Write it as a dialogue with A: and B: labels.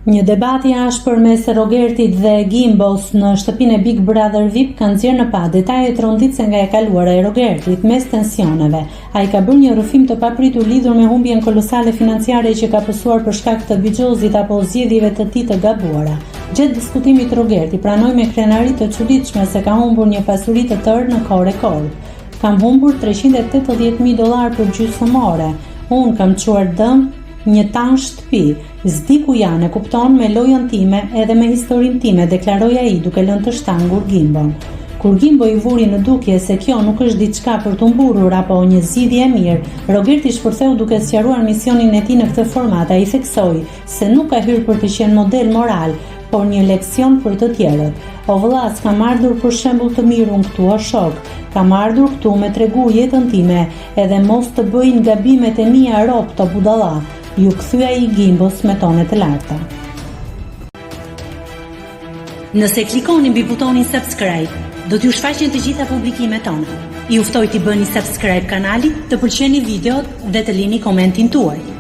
A: Një debat i ashpër mes Rogertit dhe Gimbos në shtëpinë e Big Brother VIP ka nxjerrë në pah detaje tronditëse nga e kaluara e Rogertit mes tensioneve. Ai ka bërë një rrëfim të papritur lidhur me humbjen kolosale financiare që ka pësuar për shkak të bixhozit apo zgjedhjeve të tij të gabuara. Gjatë diskutimit Rogerti pranoi me krenari të çuditshme se ka humbur një pasuri të tërë në kohë rekord. Kam humbur 380.000 dollarë për gjysmë ore. Unë kam çuar dëm një tan shtëpi. S'di ku janë, e kupton, me lojën time edhe me historinë time, deklaroi ai duke lënë të shtangur Gimbon. Kur Gimbo i vuri në dukje se kjo nuk është diçka për t'u mburrur apo një zgjidhje e mirë, Rogerti shpërtheu duke sqaruar misionin e tij në këtë format. Ai theksoi se nuk ka hyrë për të qenë model moral, por një leksion për të tjerët. O vëlla, s'kam ardhur për shembull të mirë unë këtu, o shok. Kam ardhur këtu me tregu jetën time, edhe mos të bëjnë gabimet e mia robt o budalla. Iu kthye ai Gimbos me tone të larta.
B: Nëse klikoni mbi butonin subscribe, do t'ju shfaqen të gjitha publikimet tona. Ju ftoj t'i bëni subscribe kanalit, të pëlqeni videot dhe të lini komentin tuaj.